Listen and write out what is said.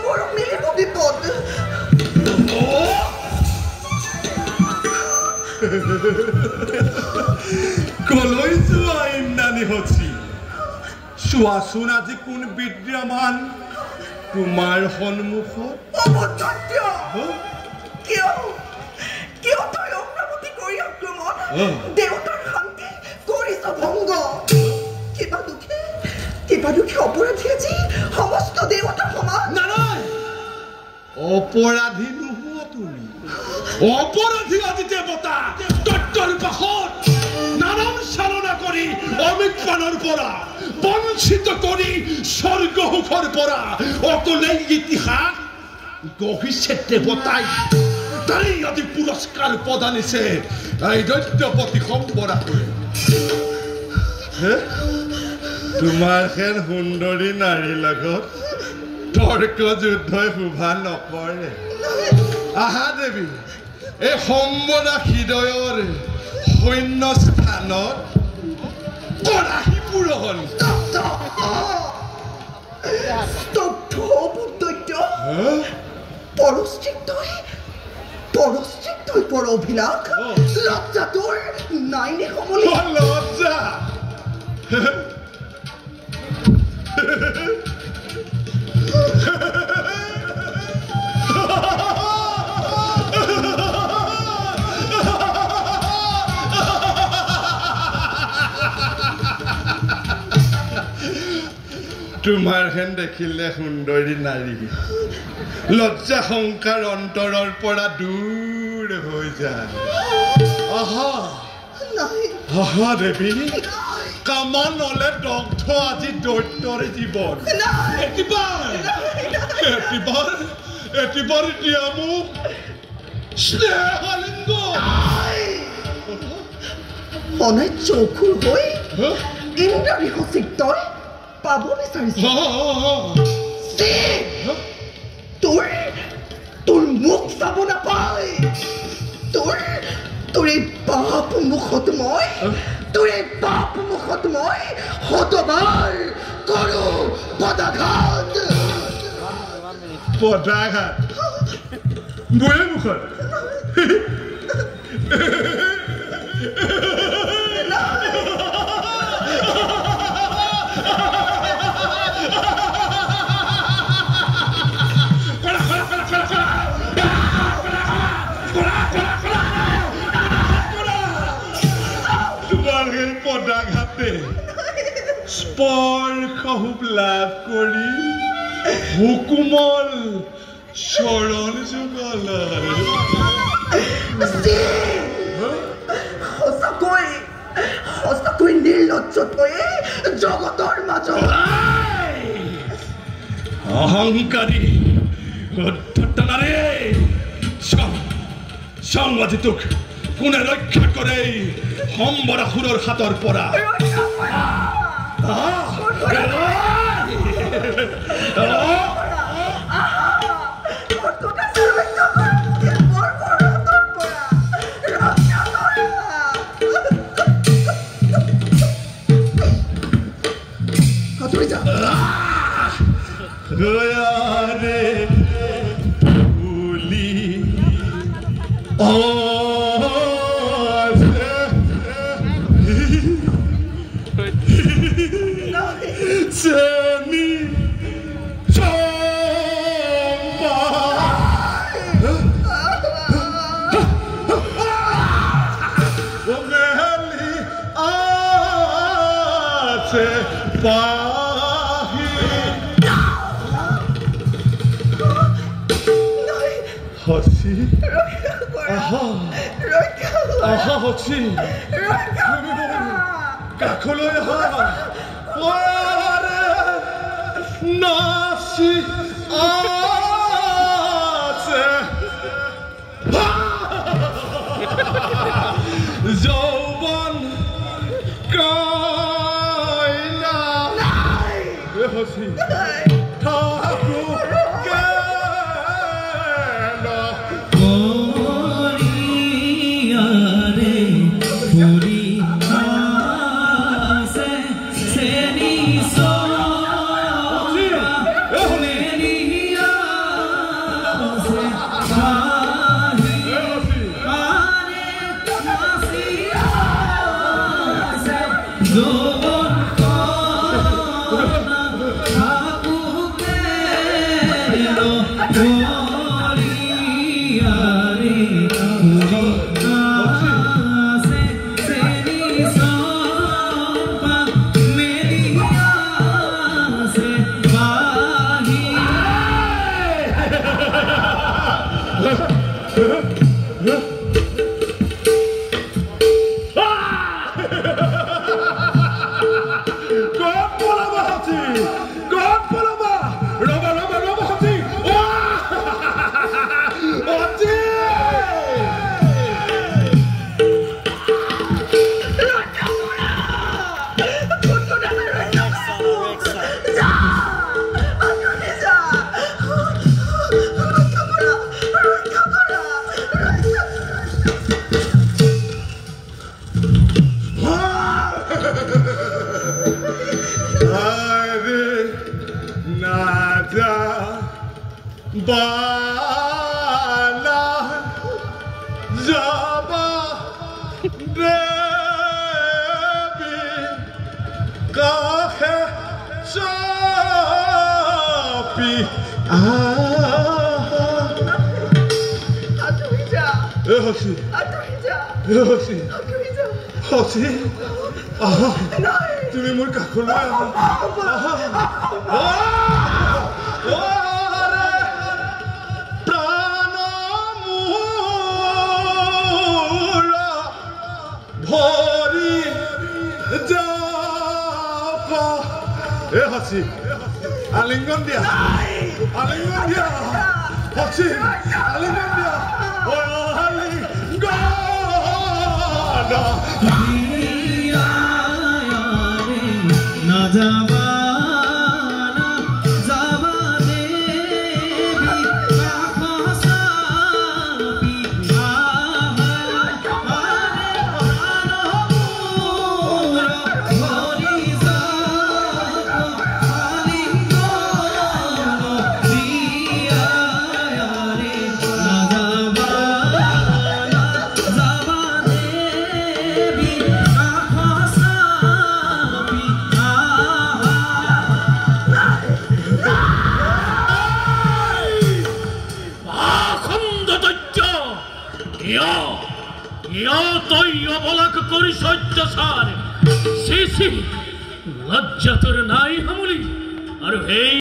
মোৰ মিলিব বিপদ। কলৈ যোৱা ইন্দ্ৰাণী সচি? চোৱাচোন আজি কোন বিদ্যমান তোমাৰ সন্মুখত। কিয় কিয় তই অগ্ৰগতি কৰি আক্ৰমণ, দেউতাৰ শান্তি কৰিছ ভংগ? কিবা দুখে, কিবা দুখে অপৰাধী আজি সমস্ত দেৱতা সমান। নাই, অপৰাধী নোহোৱা তুমি, অপৰাধী আজি দেৱতা তত্ত্বৰ পাশত নানান চালনা কৰি অমিত পানৰ পৰা বঞ্চিত কৰি স্বৰ্গ সুখৰ পৰা অকলেই ইতিহাস গঢ়িছে দেৱতাই। তাৰেই আজি পুৰস্কাৰ প্ৰদানিছে এই দৈত্যপতি সম্বৰাসুৰে। তোমাৰ হেন সুন্দৰী নাৰীৰ লগত তৰ্ক যুদ্ধই শোভা নকৰে। আহা দেৱী, এই সম্বৰা হৃদয়ৰ সৈন্য স্থানত কৰাহি পূৰণ। পৰস্ত্ৰীক তই, পৰস্ত্ৰীক তই পৰ অভিলাষ, লজ্জা তোৰ নাই নে সমলি? লজ্জা তোমাৰ হেন দেখিলে সুন্দৰী নাৰী লজ্জা শংকাৰ অন্তৰৰ পৰা দূৰ হৈ যায়। আহা আহা দেৱী, কামানলে দগ্ধ আজি দৈত্যৰ জীৱন। এটিবাৰ এটিবাৰ এটিবাৰ দিয়া মোক স্নেহালিংগ। অনাৰ্য অসুৰ হৈ ইন্দ্ৰাণী সচিক তই পাব বিচাৰিছ? তোৰ তোৰ মুখ চাব নাপায়। তোৰ তোৰ এই পাপ মুখত মই, তোৰ এই পাপ মুখত মই শতবাৰ কৰো পদাঘাত। পদাঘাত মোৰে মুখত? পদাঘাতে স্পৰ্শ সুখ লাভ কৰি সুকোমল চৰণ যুগল। সঁচাকৈ সঁচাকৈ নিৰ্লজ্জ তই জগতৰ মাজত। অহংকাৰী চাওঁ আজি তোক কোনে ৰক্ষা কৰে সম্বৰাসুৰৰ হাতৰ পৰা। কাষলৈ আহা, নাচি আছে যৌৱন কইনা হসি থাকো। Seni so Bala Jaba Devi Kahe Chapi তুমি মোৰ কাষলৈ প্ৰাণ মোৰ ভৰি যাওক। এ সচি আলিংগন দিয়া, আলিংগন দিয়া সচি, আলিংগন দিয়া, আলিংগন। না যাবা যাবা দেবী কাষ চাপি আহা, প্রাণ মোৰ ভৰি যাওক, আলিংগন দিয়া ৰে। না যাবা যাবা দেবী কাষ চাপি আহা। পাখণ্ড দৈত্য, ইয় তই অবলাক কৰিছ অত্যাচাৰ। চি চি, লজ্জা তোৰ নাই হামুলি আৰু সেই